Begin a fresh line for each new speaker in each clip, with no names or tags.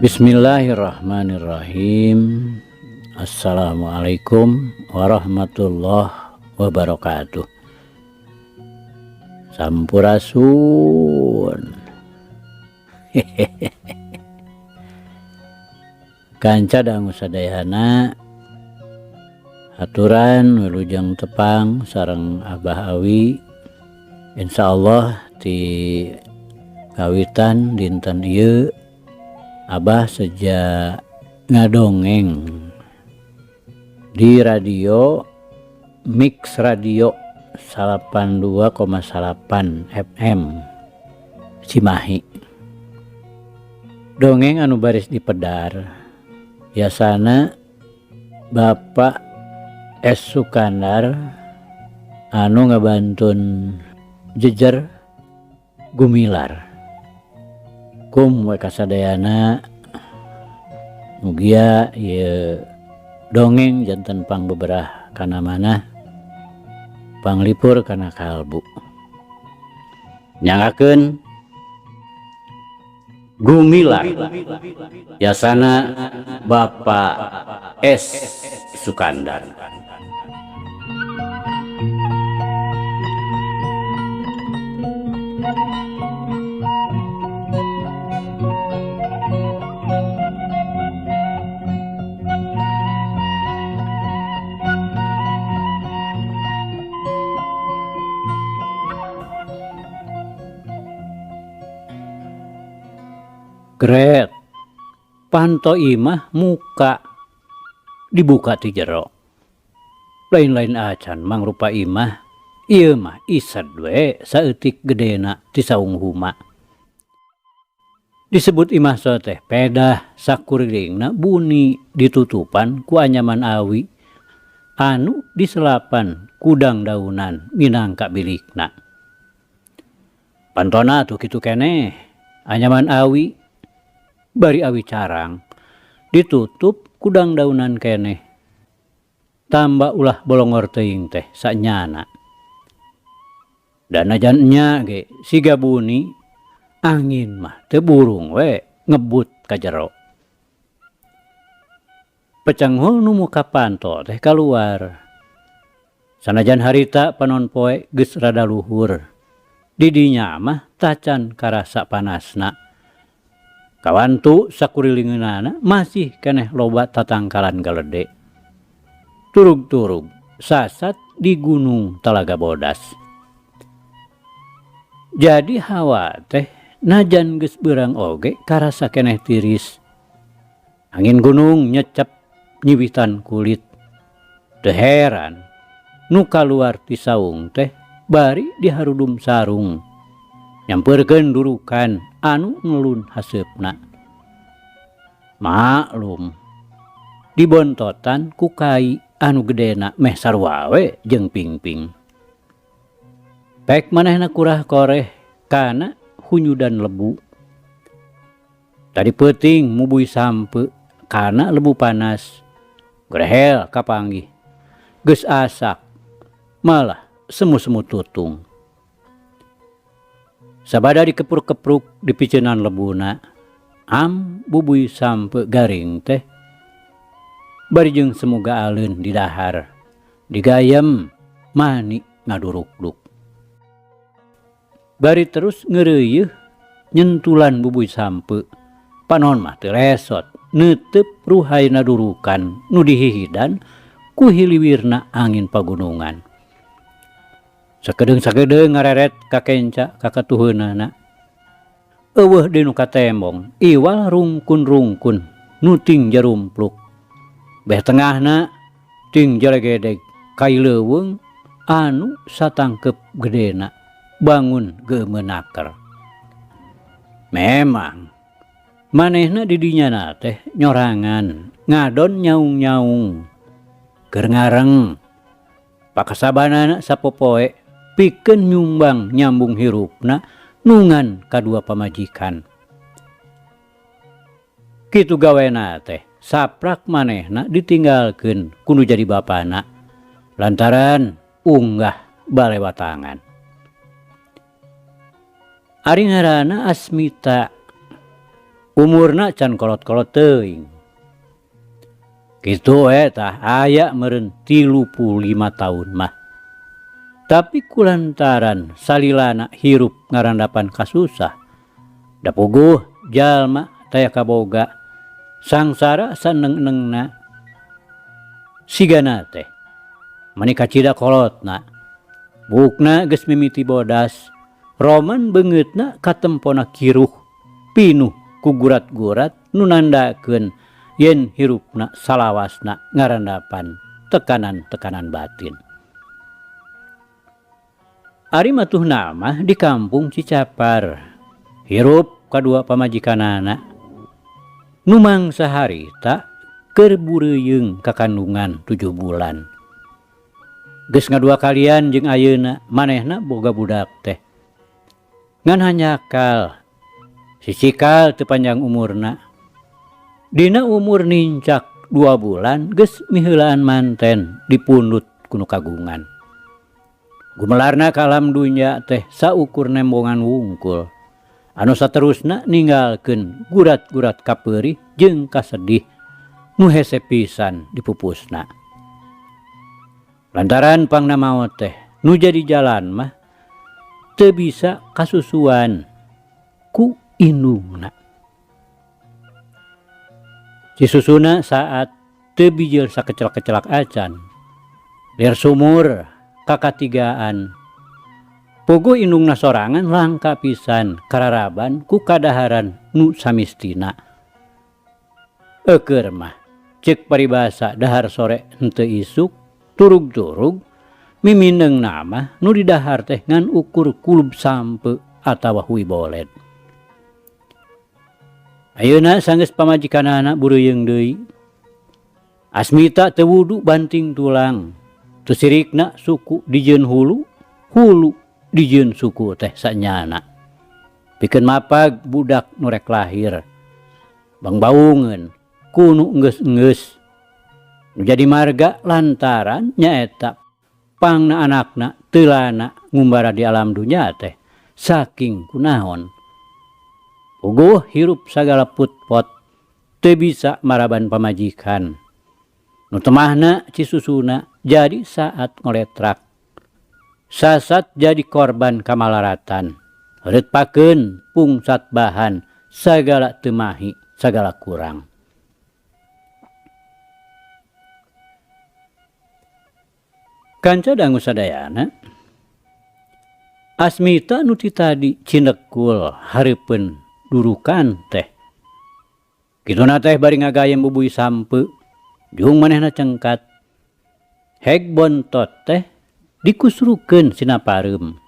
Bismillahirrahmanirrahim. Assalamualaikum warahmatullahi wabarakatuh. Sampurasun. Kanca dangu sadayana haturan wilujeng tepang sareng Abah Awi. Insyaallah ti kawitan dinten ieu Abah seja ngadongeng di radio Mix Radio 82,8 FM Cimahi. Dongeng anu baris dipedar biasana Bapak S. Sukandar anu ngabantun jejer gumilar. Kum we kasadayana mugia ieu dongeng janten pangbeberah kana manah panglipur kana kalbu. Nyangakeun Gumilar yasana Bapak S. Sukandar. Gret, panto imah muka dibuka ti jero. Lain-lain acan mangrupa imah, ieu mah ised we saeutik gedena ti saung huma. Disebut imah teh pedah sakurilingna buni ditutupan ku anyaman awi anu diselapan kudang daunan minangka bilikna. Pantona tuh kitu keneh, anyaman awi bari awi carang ditutup kudang daunan keneh. Tamba ulah bolongor teuing teh sanyana. Danajan nya ge siga buni angin mah teu burung we ngebut ka jero. Pecenghul nu muka panto teh kaluar. Sanajan harita panon poe geus rada luhur. Di dinya mah tacan karasa panasna. Kawantu sakurilingeunana masih keneh loba tatangkalan galede. Turug-turug sasat di gunung Talaga Bodas. Jadi hawa teh najan geus beurang oge karasa keneh tiris. Angin gunung nyecep nyiwitan kulit. Teu heran nu kaluar ti saung teh bari diharudum sarung. Nyampeurkeun durukan anu ngelun haseupna. Maklum dibontotan ku kai anu gedena meh sarua we jeung pingping. Pek manehna kurah koreh kana hunyudan lebu. Tadi peuting mubuy sampe kana lebu panas. Grehel kapanggih. Geus asak malah semu-semu tutung. Sabada dikepruk-kepruk di picenan lebuna, am bubuy sampe garing teh bari jeung semoga aleun di dahar, digayem mani ngaduruk-duk. Bari terus ngeureuyeih nyentulan bubuy sampe, panon mah teu resot, neuteup ruhayna durukan nu dihihidan ku hiliwirna angin pagunungan. Sakedeung-sakedeung ngareret ka kenca ka katuheunana. Eueuh deui nu katembong, iwal rungkun-rungkun nu ting jarumpluk. Beh tengahna ting jalegedeg kai leuweung anu satangkep gedena bangun geumeunaker. Memang manehna di dinya teh nyorangan ngadon nyaung-nyaung keur ngareng. Pakasabanana sapopoe pikeun nyumbang nyambung hirupna nungan kadua pamajikan. Kitu gawena teh saprak manehna ditinggalkeun ku nu jadi bapana lantaran unggah balewatangan. Ari ngaranna Asmita. Umurna can kolot-kolot teuing. Kitu we tah aya meureun 35 taun mah. Tapi kulantaran salilana hirup ngarandapan kasusah. Da puguh jalma taya kaboga sangsara saneng-nengna sigana teh mani kacida kolotna. Buukna geus mimiti bodas, roman beungeutna katempona kiruh pinuh ku gurat-gurat nu nandakeun yen hirupna salawasna ngarandapan tekanan-tekanan batin. Ari matuhna mah di kampung Cicapar, hirup kadua pamajikanana. Nu mangsa harita keur bureuyeung ka kandungan 7 bulan. Geus ngadua kalian jeung ayeuna manehna boga budak teh. Ngan hanjakal, si Cikal teu panjang umurna. Dina umur nincak 2 bulan geus miheulaan manten dipundut ku nu kagungan. Gumelarna ka alam dunya teh saukur nembongan wungkul. Anu saterusna ninggalkeun gurat-gurat kapeurih jeung kasedih nu hese pisan dipupusna. Lantaran pangna maot teh nu jadi jalan mah teu bisa kasusuan ku indungna. Cisusuna saat teu bijil sakecelak-kecelak acan. Lir sumur kakatigaan. Puguh indungna sorangan langka pisan kararaban ku kadaharan nu samistina. Eukeur mah ceuk paribasa dahar sore henteu isuk turug-turug mimindeungna mah nu didahar teh ngan ukur kulub sampe atawa hui boled. Ayeuna sanggeus pamajikanana bureuyeung deui. Asmita teu wudu banting tulang. Teu sirikna suku dijieun hulu, hulu dijieun suku teh sanyana. Pikeun mapag budak nu rek lahir. Bangbaungeun ku nu enggeus-enggeus. Nu jadi marga lantaran nyaeta pangna anakna teu lana ngumbara di alam dunya teh saking kunaon. Puguh hirup sagala put-pot teu bisa maraban pamajikan. Nu temahna cisusuna jadi saat ngoletrak. Sasat jadi korban kamalaratan. Heureut pakeun pungsat bahan sagala teu mahi sagala kurang. Kanca dangu sadayana, Asmita nu ti tadi cinekul hareupeun durukan teh. Kituna teh bari ngagayem bubuy sampe, jung manehna cengkat. Heg bontot teh dikusrukeun sina pareum.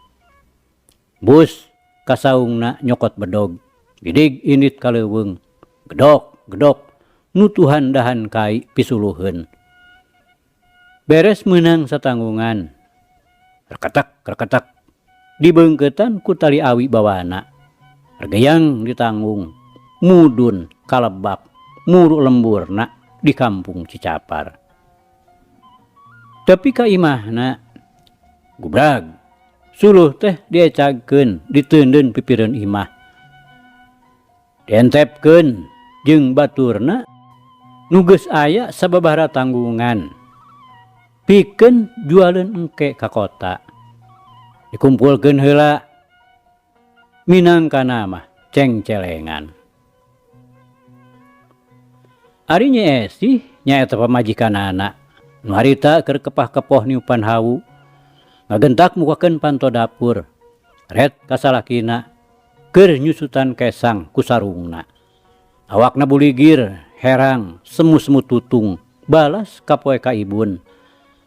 Bus kasaungna nyokot bedog, gidig indit ka leuweung, gedok gedok nutuhan dahan kai pisuluheun. Beres meunang satanggungan, reketek reketek dibeungkeutan ku tali awi bawana. Regeyang ditanggung, mudun kalebak muru lemburna di kampung Cicapar. Tepi ka imahna, gubrag, suluh teh diecagkeun diteundeun pipireun imah. Dientepkeun jeung baturna nu geus aya sababaraha tanggungan. Pikeun jualeun engke ka kota. Dikumpulkeun heula minangkana mah cengcelengan. Ari Nyi Esih nyaeta pamajikanana nu harita keur kepah-kepoh niupan hawu ngagentak mukakeun panto dapur ret ka salakina keur nyusutan kesang ku sarungna. Awakna buligir herang semu-semu tutung balas kapoe ka ibun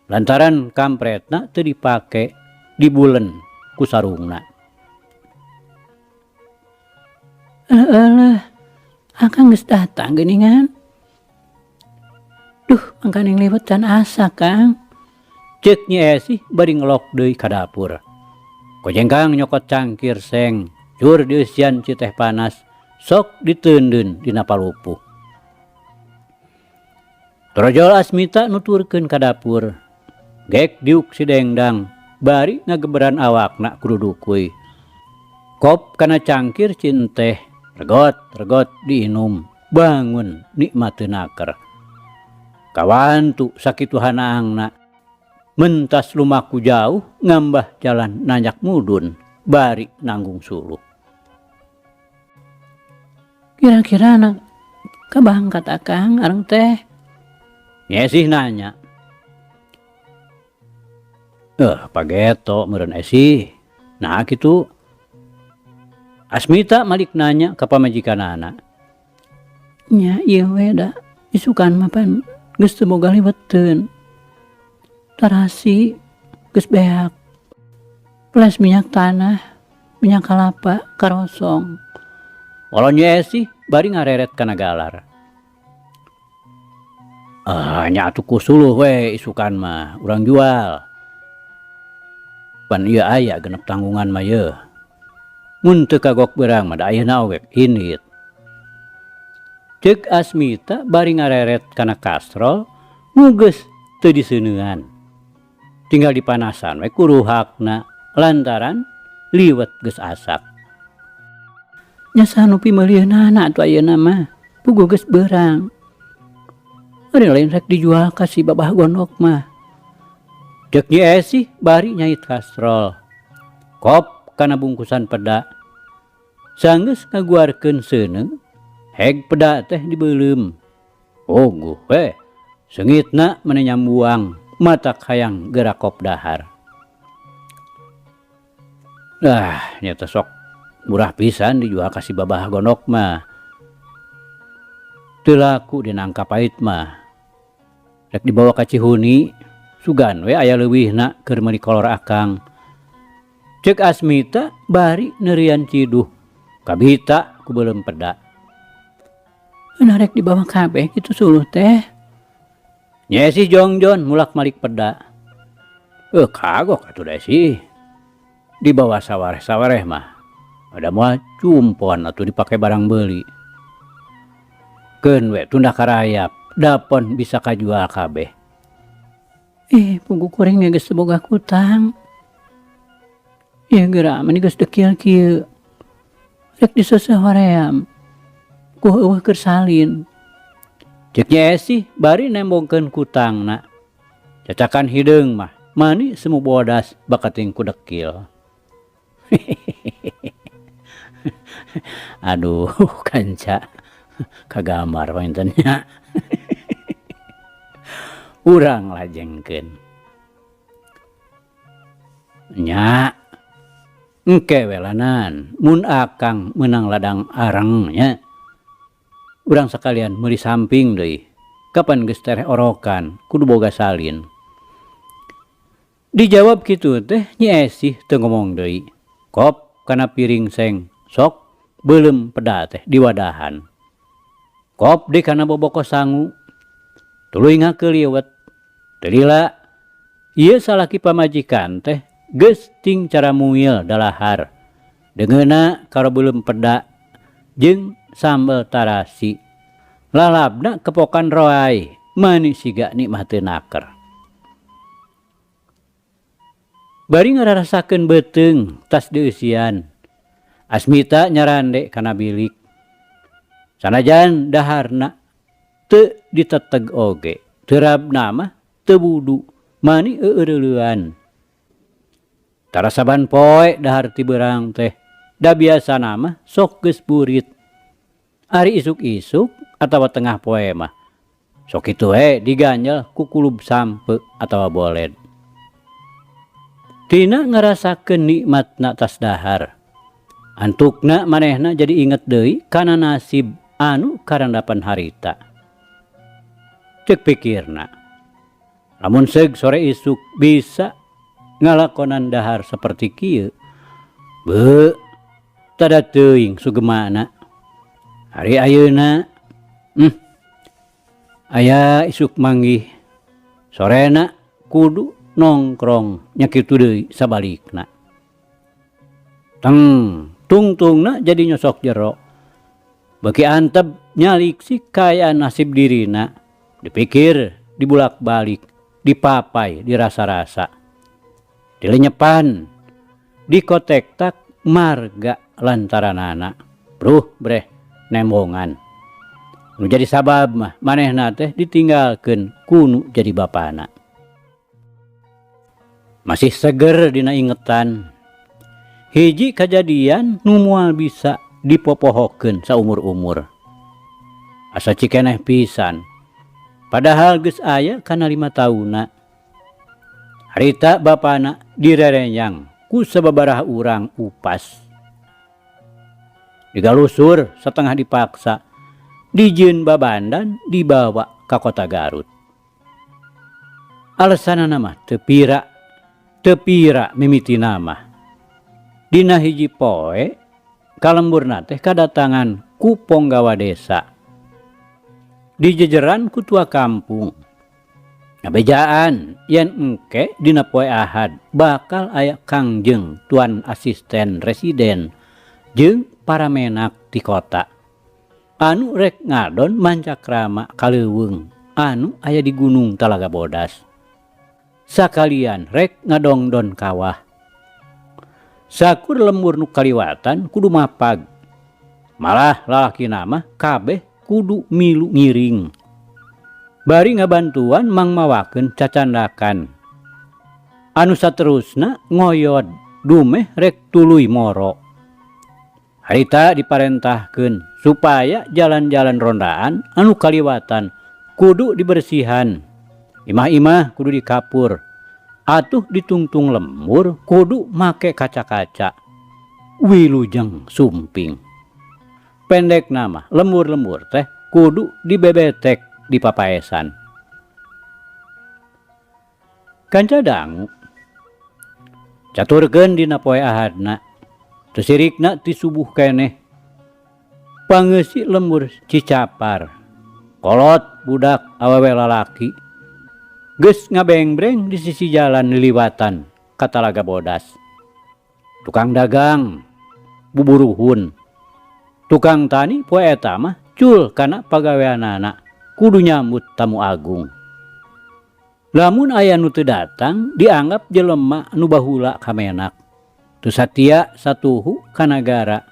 lantaran kampretna teu dipake dibulen ku sarungna. Alah, akang geus datang geuningan. Duh, mangkaning liwet can asa, Kang. Ceuk Nyi Esih bari ngelok deui ka dapur. Kojengkang nyokot cangkir seng, cur dieusian ci teh panas, sok diteundeun dina palupuh. Torojol Asmita nuturkeun ka dapur. Gek diuk si dengdang, bari ngageberan awakna kudu dukui. Kop kana cangkir cinteh, Regot regot diinum bangun nikmat teu naker. Kawantu sakitu hanaangna mentas lumaku jauh ngambah jalan nanjak mudun bari nanggung suluh. Kira-kira anak kabangkat akang areng teh? Nyi Esih nanya. Eh pageto meureun Esih. Naha kitu? Asmita malik nanya ka pamajikanana. Nya ieu we da isukan mah pan geus teu boga liweteun. Tarasi geus beak. Ples minyak tanah, minyak kalapa karosong. Walau Nyi Esih bari ngareret kana galar. Ah nya atuh ku suluh we isukan mah urang jual. Pan ieu aya genep tanggungan mah yeuh. Mun teu kagok beurang mah da ayeuna oge indit. Ceuk Asmita bari ngareret kana kastrol nu geus teu diseuneuan. Tinggal dipanasan we ku ruhakna lantaran liwet geus asak. Nya saha nu pimeulieunana atuh ayeuna mah, puguh geus beurang. Ari lain rek dijual ka si babah gondok mah. Cek Nyi Esih bari nyait kastrol. Kop kana bungkusan peda. Sanggeus ngaguarkeun seuneu, heg peda teh dibeuleum. Puguh we, seungitna meni nyambuang matak hayang geura kop dahar. Ah, nya teh sok murah pisan dijual ka si babah gondok mah. Teu laku di nangka pait mah. Rek dibawa ka Cihuni, sugan we aya leuwihna keur meuli kolor akang. Ceuk Asmita bari neurian ciduh kabita ku beuleum peda. Nah rek dibawa kabeh kitu suluh teh. Nyi Esih jongjon mulak malik peda. Eh kagok atuh da Esih. Dibawa sawareh-sawareh mah. Ada moal cumpon atuh dipake barang beuli. Keun we tunda karayap, dapon bisa kajual kabeh. Ih, puguh kuring ge geus teu boga kutang. Ieu geura mani geus dekil kieu. Rek diseuseuh hoream, kuh eueuh keur salin. Ceuk Nyi Esih bari nembongkeun kutangna. Cacakan hideung mah mani semu bodas bakating ku dekil. Aduh kanca kagambar panginten nya. Urang lajengkeun. Nya engke we lanan mun akang meunang ladang areng nya. Urang sakalian meuli samping deui. Kapan geus tereh orokan kudu boga salin. Dijawab kitu teh Nyi Esih teu ngomong deui. Kop kana piring seng sok beuleum peda teh diwadahan. Kop deui kana boboko sangu. Tuluy ngakeuliwet. Teu lila ieu salaki pamajikan teh geus ting cara muil dalahar. Deungeunna karo beuleum peda jeung sambel tarasi. Lalabna kepokan roai mani siga nikmat teu naker. Bari ngararasakeun beuteung tas dieusian. Asmita nyarande kana bilik. Sanajan daharna teu diteteg oge, terabna mah teu wudu mani eureuleuan. Tara saban poe dahar ti beurang teh, da biasana mah sok geus burit. Ari isuk-isuk atawa tengah poe mah sok kitu we diganjel ku kulub sampe atawa boled. Tina ngarasakeun nikmatna tas dahar. Antukna manehna jadi inget deui kana nasib anu karandapan harita. Ceuk pikirna, lamun seug sore isuk bisa ngalakonan dahar saperti kieu, beuh tada teuing sugemana. Ari ayeuna, aya isuk manggih, sorena kudu nongkrong nya kitu deui sabalikna. Teng tungtungna jadi nyosok jero. Beuki antep nyalik si kaayaan nasib dirina, dipikir, dibulak-balik, dipapai, dirasa-rasa. Dilenyepan, dikotektak marga lantaranana. Bruh breh nembongan. Nu jadi sabab mah manehna teh ditinggalkeun ku nu jadi bapana. Masih seger dina ingetan. Hiji kajadian nu moal bisa dipopohokeun saumur-umur. Asa cikeneh pisan. Padahal geus aya kana lima taunna. Harita bapana direrenyang ku sababaraha urang upas. Digalusur satengah dipaksa, dijieun babandan dibawa ka kota Garut. Alesanana mah teu pira, teu pira mimitina mah. Dina hiji poe kalemburna teh kadatangan ku ponggawa desa. Dijejeran ku tua kampung. Ngabejaan yen engke dina poe Ahad bakal aya Kangjeng Tuan Asisten Residen jeung para menak ti kota anu rek ngadon mancakrama ka leuweung anu aya di Gunung Talaga Bodas. Sakalian rek ngadongdon kawah. Sakur lembur nu kaliwatan kudu mapag. Malah lalakina mah kabeh kudu milu ngiring. Bari ngabantuan mangmawakeun cacandakan. Anu saterusna ngoyod dumeh rek tuluy moro. Harita diparentahkeun supaya jalan-jalan rondaan anu kaliwatan kudu dibersihan. Imah-imah kudu dikapur. Atuh ditungtung lembur kudu make kaca-kaca. Wilujeng sumping. Pendekna mah lembur-lembur teh kudu dibebetek di papaesan. Kanca dangu. Caturkeun dina poe Ahadna. Teu sirikna ti subuh keneh. Pangeusi lembur Cicapar. Kolot budak awewe lalaki. Geus ngabengbreng di sisi jalan liliwatan ka Talaga Bodas. Tukang dagang buburuhun. Tukang tani poe eta mah cul kana pagaweanana kudu nyambut tamu agung. Lamun aya nu teu datang dianggap jelema nu bahula ka menak. Teu satia satuhu ka nagara.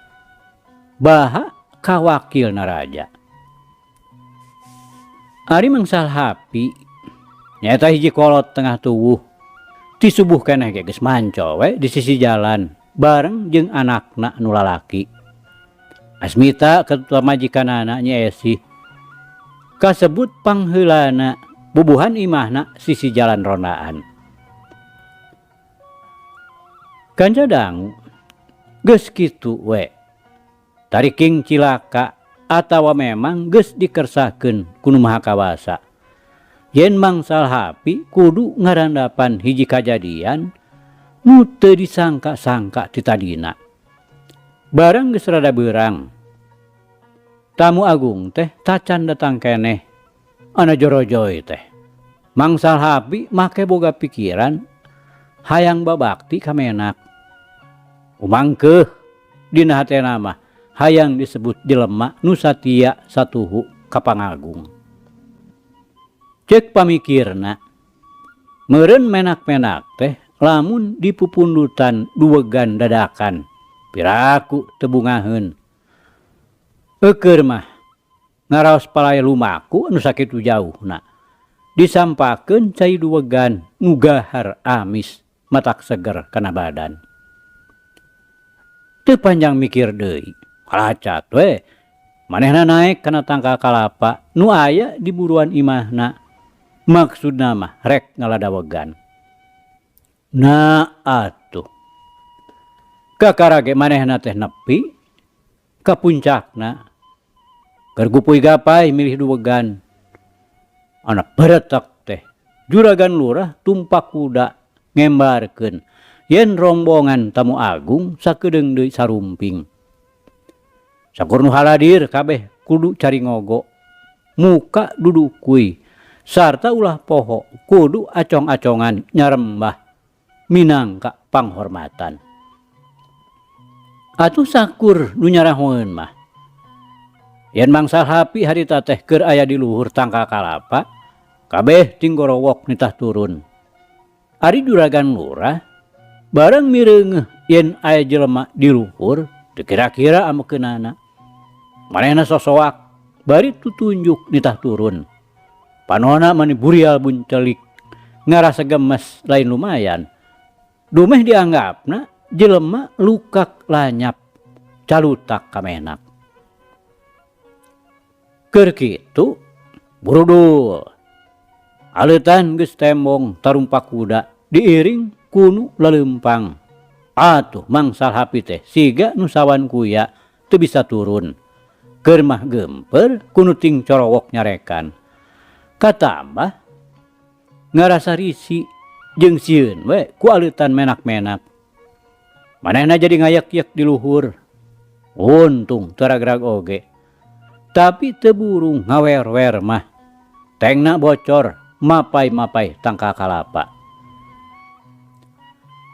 Baha ka wakilna raja. Ari Mang Salhapi nyaeta hiji kolot tengah tuwuh. Ti subuh keneh ge geus manco we di sisi jalan bareng jeung anakna nu lalaki. Asmita ketua majikanana Nyi Esih kasebut pangheulana bubuhan imahna sisi jalan rondaan. Kanca dangu geus kitu we. Tariking cilaka atawa memang geus dikersakeun ku Nu Maha Kawasa. Yen Mang Salhapi kudu ngarandapan hiji kajadian nu teu disangka-sangka ti tadina. Barang geus rada beurang. Tamu agung teh tacan datang keneh. Ana jorojoy teh. Mang Salhapi make boga pikiran hayang babakti ka menak. Umangkeuh dina hatena mah hayang disebut jelema nu satia satuhu ka pangagung. Cek pamikirna, meureun menak-menak teh lamun dipupundutan duwegan dadakan piraku teu bungaheun. Eukeur mah ngaraos palay lumaku anu sakitu jauhna. Disampakeun cai duwegan nu gahar amis matak seger kana badan. Teu panjang mikir deui, kalacat we manehna naek kana tangkal kalapa nu aya di buruan imahna. Maksudna mah rek ngaladawegan. Nah atuh. Kakara ge manehna teh nepi ka puncakna. Keur gupuy gapai milih duwegan. Anak beretak teh juragan lurah tumpak kuda ngembarkeun yen rombongan tamu agung sakedeung deui sarumping. Sakur nu haladir kabeh kudu cari ngogo. Muka dudukui sarta ulah poho kudu acong-acongan nyarembah minangka panghormatan. Atuh sakur nu nyarahoeun mah. Yen Mang Salhapi harita teh keur aya di luhur tangkal kalapa, kabeh tinggorowok nitah turun. Ari juragan lurah bareng mireungeuh yen aya jelema di luhur teu kira-kira amekeunana. Manehna sosoak bari tutunjuk nitah turun. Panona mani burial buncelik ngarasa gemes lain lumayan. Dumeh dianggapna jelema lukak lanyap calutak kamenak. Keur kitu burudul. Aleutan geus tembong tarumpak kuda diiring kunu lelempang. Atuh Mang Salhapi teh siga nu sawan kuya teu bisa turun. Keur mah geumpeur kunu ting corowok nyarekan. Katambah ngarasa risi jeung sieun we ku aleutan menak-menak. Manehna jadi ngayek-yek di luhur. Untung teu ragrag oge. Tapi teu burung ngawer-wer mah. Tengna bocor mapai-mapai tangkal kalapa.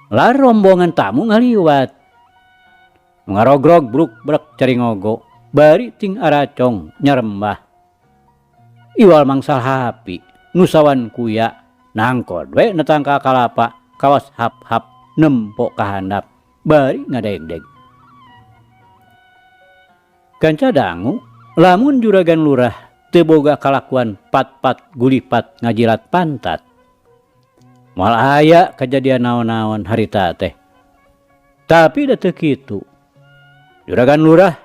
Lar rombongan tamu ngaliwat. Ngarogrog bruk-brek caringogo bari ting aracong nyarembah. Iwal Mang Salhapi nu sawan kuya nangkod we na tangkal kalapa kawas hap-hap nempo ka handap bari ngadegdeg. Kanca dangu lamun juragan lurah teu boga kalakuan pat-pat gulipat ngajilat pantat. Moal aya kajadian naon-naon harita teh. Tapi da teu kitu. Juragan lurah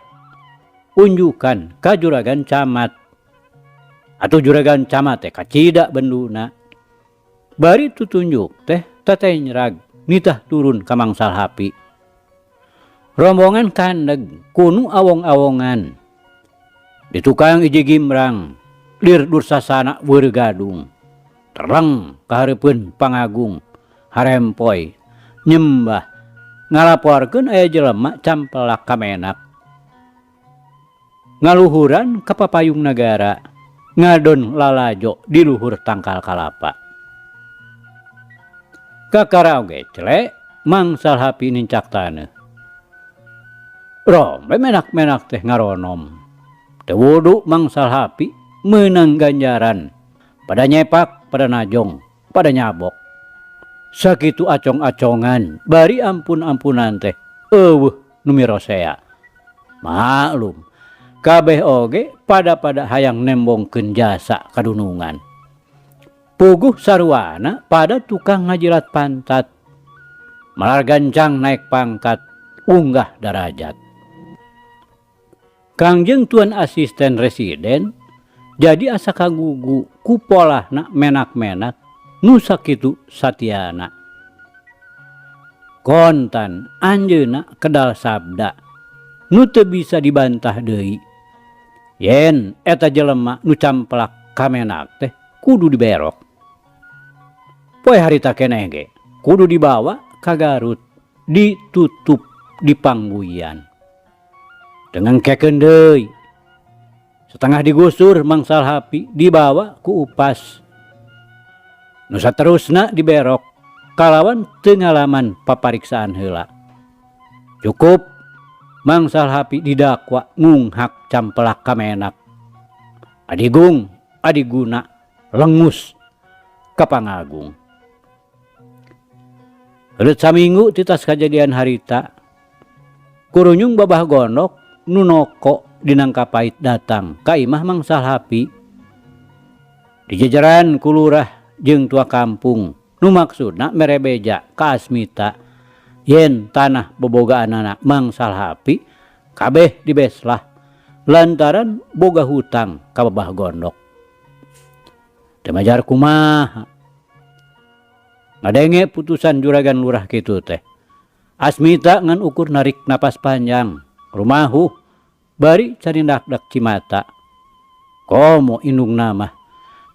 unjukan ka juragan camat. Atuh juragan camat teh kacida benduna. Bari tutunjuk teh tatenyrag nitah turun ka Mang Salhapi. Rombongan kandeg kunu awong-awongan. Di tukang hiji gimrang lir dursasana weur gadung. Terleng kahareupeun pangagung harempoy nyembah ngalaporkeun aya jelema campelak kamenak. Ngaluhuran ka papayung nagara ngadon lalajo di luhur tangkal kalapa. Kakara oge cele Mang Salhapi nincak taneuh. Rombe menak-menak teh ngaronom. Teu wudu Mang Salhapi meunang ganjaran. Pada nyepak, pada najong, pada nyabok. Sakitu acong-acongan, bari ampun-ampunan teh eueuh nu mirosea. Maklum, kabeh oge pada-pada hayang nembongkeun jasa kadunungan. Puguh saruana pada tukang ngajilat pantat. Malar gancang naik pangkat, unggah darajat. Kangjeng Tuan Asisten Residen jadi asa kagugu ku polahna menak-menak nu sakitu satiana. Kontan anjeunna kedal sabda nu teu bisa dibantah deui. Yen eta jelema nu camplak kamenak teh kudu diberok. Poe harita keneh ge kudu dibawa ka Garut, ditutup di pangbuian. Tengengkekeun deui. Setengah digusur Mang Salhapi dibawa ku upas. Nu saterusna diberok kalawan teu ngalaman papariksaan heula. Cukup Mang Salhapi didakwa ngunghak campelak kamenak. Adigung, adiguna lengus ka pangagung. Heuleut saminggu titas kajadian harita. Kurunyung babah gondok nu noko dinangka pait datang ka imah Mang Salhapi. Dijejeran ku lurah jeung tua kampung nu maksudna mere beja ka Asmita yen tanah bobogaanana Mang Salhapi kabeh dibeslah lantaran boga hutang ka babah gondok. Teu majar kumaha ngadenge putusan juragan lurah kitu teh. Asmita ngan ukur narik napas panjang rumahuh bari carindak-dak cimata. Komo indungna mah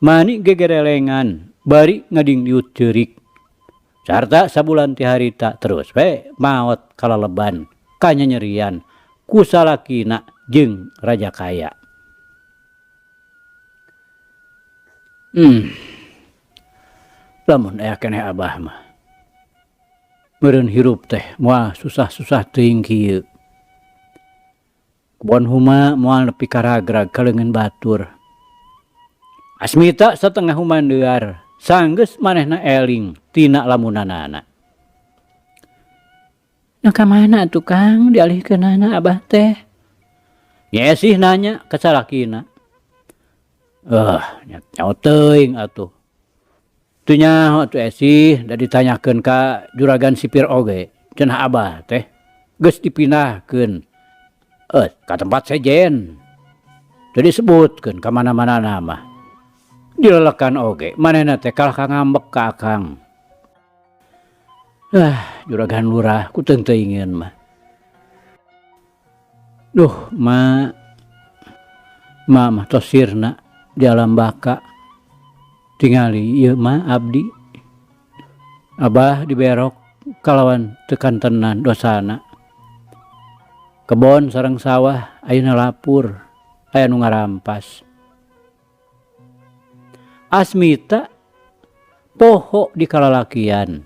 mani gegerelengan bari ngadingdiut ceurik. Sarta sabulan ti harita terus we maot kalaleban kanyanyerian ku salakina jeung raja kaya. Lamun aya keneh abah mah. Meureun hirup teh moal susah-susah teuing kieu. Kebon huma moal nepi ka ragrag ka leungeun batur. Asmita satengah humandear sanggeus manehna eling tina lamunanana. Nah ka mana atuh Kang dialihkeunana abah teh? Nyi Esih nanya ka salakina. Eh, nya nyaho teuing atuh. Teu nyaho atuh Esih da ditanyakeun ka juragan sipir oge, cenah abah teh geus dipindahkeun eh ka tempat sejen. Teu disebutkeun ka mana-manana mah. Dilelekan oge manehna teh kalah ka ngambek ka akang. Ah, juragan lurah ku teung-teuingeun mah. Duh, ma. Ma mah tos sirna di alam baka. Tingali ieu ma abdi. Abah diberok kalawan teu kantenan dosana. Kebon sareng sawah ayeuna lapur aya nu ngarampas. Asmita poho di kalalakian.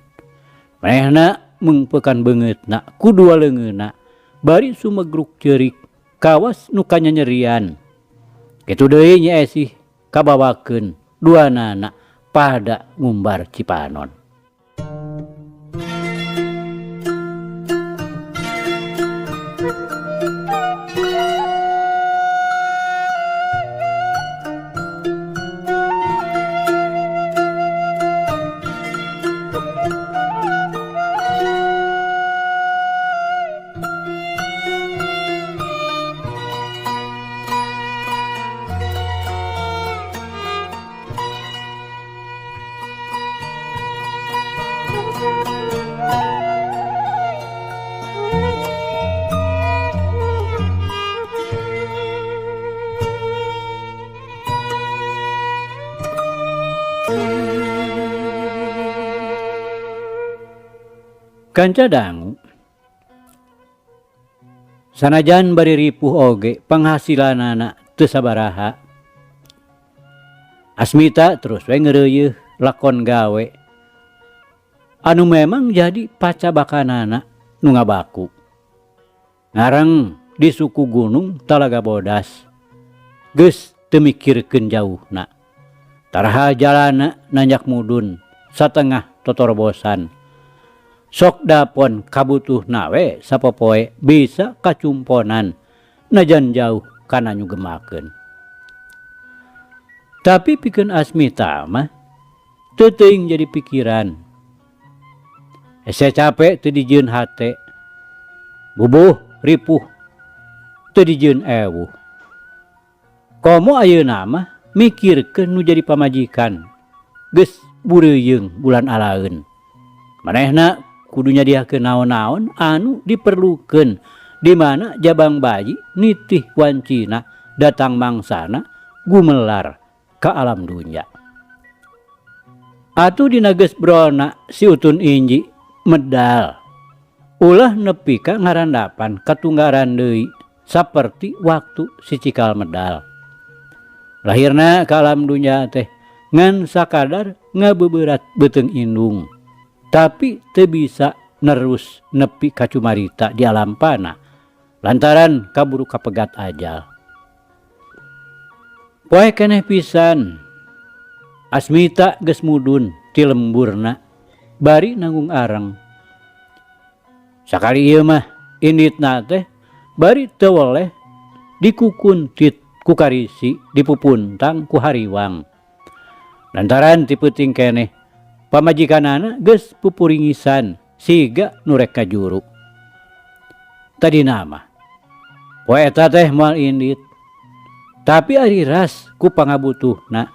Manehna meungpeukan beungeutna ku dua leungeunna bari sumegruk ceurik kawas nu kanyanyerian. Kitu deui Nyi Esih kabawakeun duanana pada ngumbar cipanon. Kanca dangu. Sanajan bari ripuh oge panghasilanana teu sabaraha. Asmita terus we ngeureuyeuh lakon gawe anu memang jadi pacabakanana nu ngabaku. Ngareng di suku gunung Talaga Bodas geus teu mikirkeun jauhna. Taraha jalana nanjak mudun satengah totorobosan. Sok dapon kabutuhna we sapopoe bisa kacumponan najan jauh kana nyugemakeun. Tapi pikeun Asmita mah teu teuing jadi pikiran. Hese cape teu dijieun hate. Bubuh ripuh teu dijieun ewuh. Komo ayeuna mah mikirkeun nu jadi pamajikan geus bureuyeung bulan alaeun. Manehna kudu nyadiakeun naon-naon anu diperlukeun di mana jabang bayi nitih wancina datang mangsana gumelar ka alam dunya. Atuh dina geus brona si Utun Inji medal ulah nepi ka ngarandapan katunggaran deui saperti waktu si Cikal medal. Lahirna ka alam dunya teh ngan sakadar ngabeberat beuteung indung, tapi teu bisa nerus nepi ka cumarita di alam pana lantaran kaburu kapegat ajal. Poe keneh pisan Asmita geus mudun ti lemburna bari nanggung areng. Sakali ieu mah inditna teh bari teu weleh dikukuntit ku karisi dipupuntang ku hariwang. Lantaran ti peuting keneh pamajikanana geus pupuringisan siga nu rek kajuru. Tadina mah poe eta teh moal indit. Tapi ari ras ku pangabutuhna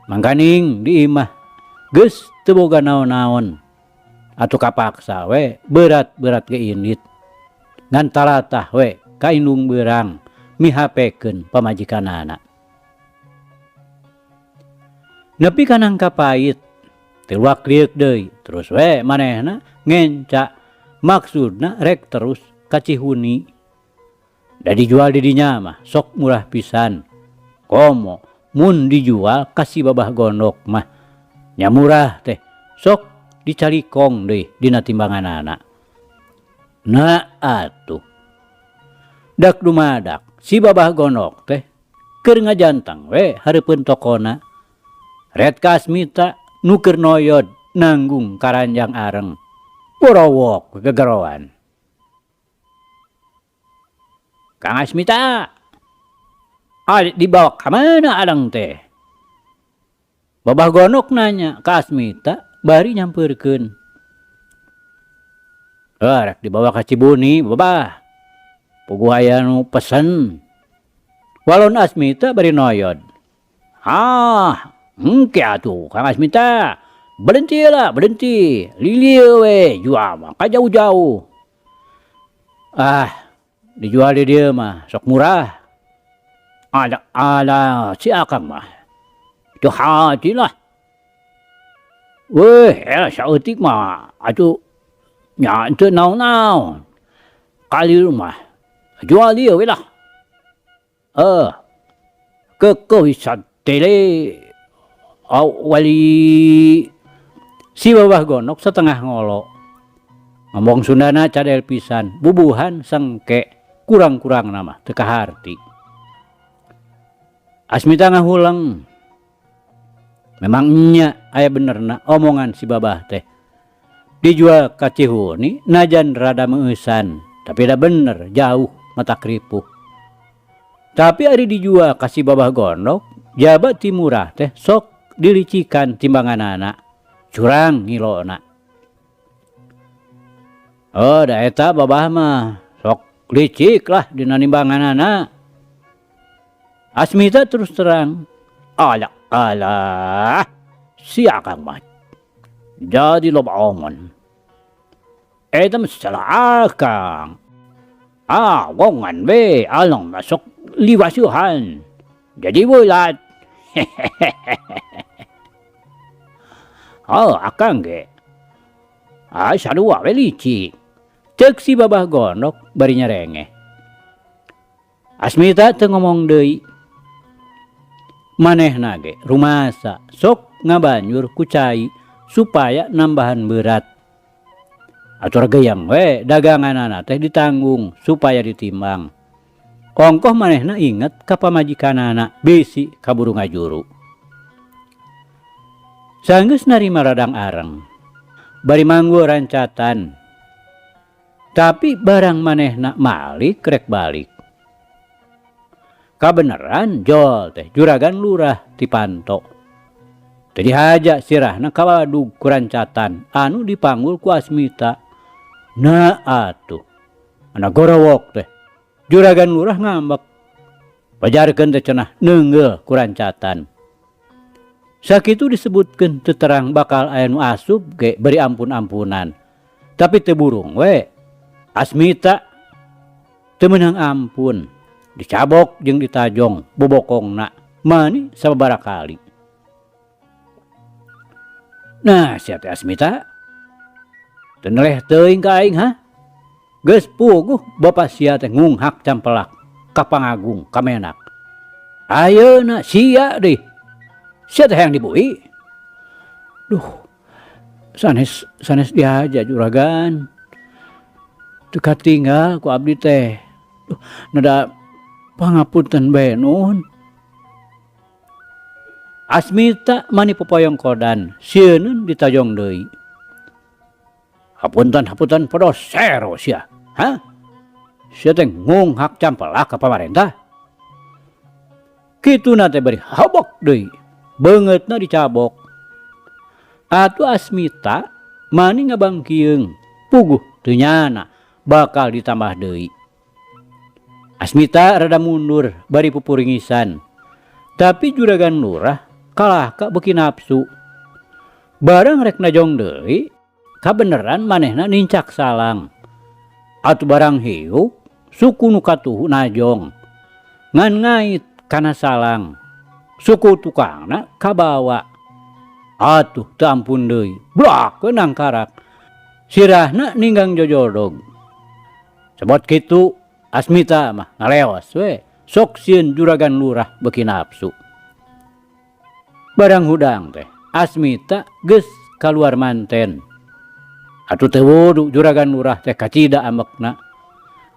mangkaning di imah geus teu boga naon-naon atuh kapaksa we beurat-beurat ge indit ngan talatah we ka indung beurang mihapekeun pamajikanana. Nepi ka nangka pait tiluak liuk deui terus we manehna ngenca maksudna rek terus ka Cihuni. Da dijual di dinya mah sok murah pisan. Komo mun dijual ka si Babah Gondok mah nya murah teh sok dicalikong deui dina timbanganana. Nah atuh. Dak dumadak si Babah Gondok teh keur ngajanteng we hareupeun tokona. Ret ka Asmita nu keur noyod nanggung karanjang areng. Borowok gegeroan. Kang Asmita. Ah, dibawa ka mana adang teh? Babah Gondok nanya ka Asmita bari nyampeurkeun. Heuh, rek dibawa ka Cibuni, Babah. Puguh aya nu pesen. Walon Asmita bari noyod. Ah, engke atuh Kang Asmita. Berhenti lah, berhenti. Lilieu we jual mah ka jauh-jauh. Ah, dijual di dieu mah sok murah. Alah, alah, si Akang mah. Teu hati lah. Weh, eh, saeutik mah atuh nya teu naon-naon. Kali mah jual dieu we lah. Eh, kekeuh satele wali si Babah Gondok setengah ngolo. Ngomong Sundana cadel pisan, bubuhan sengke kurang-kurangna mah teu kaharti. Asmita ngahuleng. Memang nya aya benerna omongan si Babah teh. Dijual ka Cihuni najan rada meueusan, tapi da bener jauh mata kripuh. Tapi ari dijual ka si Babah Gondok, jaba ti murah teh sok dilicikan timbanganana, curang ngilona. Oh, da eta Babah mah sok licik lah dina nimbanganana. Asmita terus terang, alah alah, si Akang mah jadi loba omon. Eta mah salah Akang. Ah, wongan we along masuk liwasuhan. Jadi bulat. Oh, Akang ge. Ah, sarua we licik. Ceuk si Babah Gondok bari nyarengeh. Asmita teu ngomong deui. Manehna ge rumasa sok ngabanjur ku cai supaya nambahan berat. Atur geyang we daganganana teh ditanggung supaya ditimbang. Ongkoh manehna inget ka pamajikanana bisi kaburu ngajuru. Sanggeus narima radang areng, bari manggul rancatan. Tapi barang manehna malik rek balik. Kabeneran jol teh juragan lurah ti panto. Teu dihaja sirahna kawadug ku rancatan anu dipanggul ku Asmita. Nah atuh, anak gorowok teh juragan lurah ngambek. Pajarkeun teh cenah neungeul ku rancatan. Sakitu disebutkeun teu terang bakal aya nu asup ge beri ampun-ampunan. Tapi teu burung we Asmita teu meunang ampun. Dicabok jeung ditajong bobokongna mani sababaraha kali. Nah, sia teh Asmita teu neleh teuing ka aing ha? Geus puguh bapa sia teh ngunghak campelak ka pangagung ka menak. Ayeuna sia deui. Sia teh hayang dibui. Duh, sanes sanes dihaja juragan. Teu katinggal ku abdi teh. Duh, nada pangapunten bae nuhun. Asmita mani popoyong kodan, sieuneun ditajong deui. Hapunten hapunten podosero sia. Hah? Sia teh ngunghak campelak ka pamarentah. Kituna teh bari habok deui. Beungeutna dicabok. Atuh Asmita mani ngabangkieung, puguh teu nyana bakal ditambah deui. Asmita rada mundur bari pupuringisan. Tapi juragan lurah kalah ka beuki nafsu. Barang rek najong deui, kabeneran manehna nincak salang. Atuh barang hiuk, suku nu katuhu najong. Ngan ngait kana salang. Suku tukangna kabawa. Atuh teu ampun deui, blak we nangkarak. Sirahna ninggang jojodog. Sebot kitu Asmita mah ngaleos we, sok sieun juragan lurah beuki nafsu. Barang hudang teh Asmita geus kaluar manten. Atuh teu wudu juragan lurah teh kacida ambekna.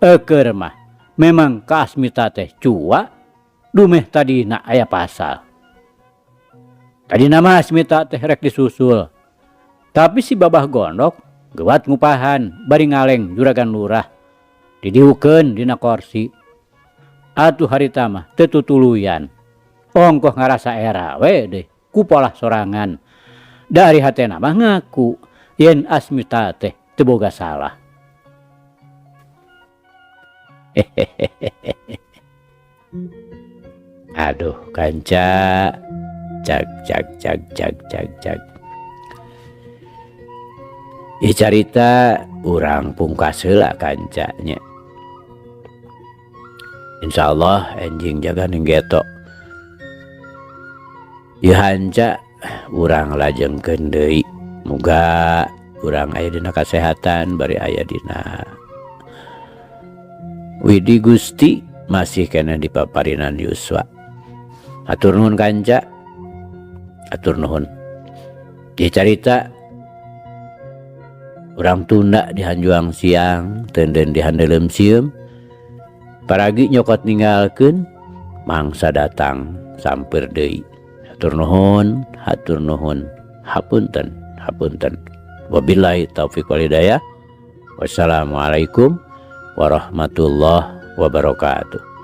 Eukeur mah memang ka Asmita teh cua dumeh tadina aya pasal. Tadina mah Asmita teh rek disusul. Tapi si Babah Gondok geuwat ngupahan bari ngaleng juragan lurah. Didiukeun dina korsi. Atuh harita mah teu tutuluyan. Ongkoh ngarasa era we deh ku polah sorangan. Da ari hatena mah ngaku yen Asmita teh teu boga salah. Aduh kanca cag cag cag cag cag cag. Ieu carita urang pungkas heula kanca nya. Insyaallah enjing jaga ning geto. Ieu hanca urang lajengkeun deui. Muga urang aya dina kasehatan bari aya dina Widi Gusti masih keneh di paparinan yuswa. Hatur nuhun kanca. Hatur nuhun. Ieu carita urang tunda di hanjuang siang teunden di handeuleum sieum. Paragi nyokot ninggalkeun mangsa datang sampeur deui. Hatur nuhun, hatur nuhun, hapunten, hapunten. Wabillahi taufiq wal hidayah. Wassalamualaikum warahmatullahi wabarakatuh.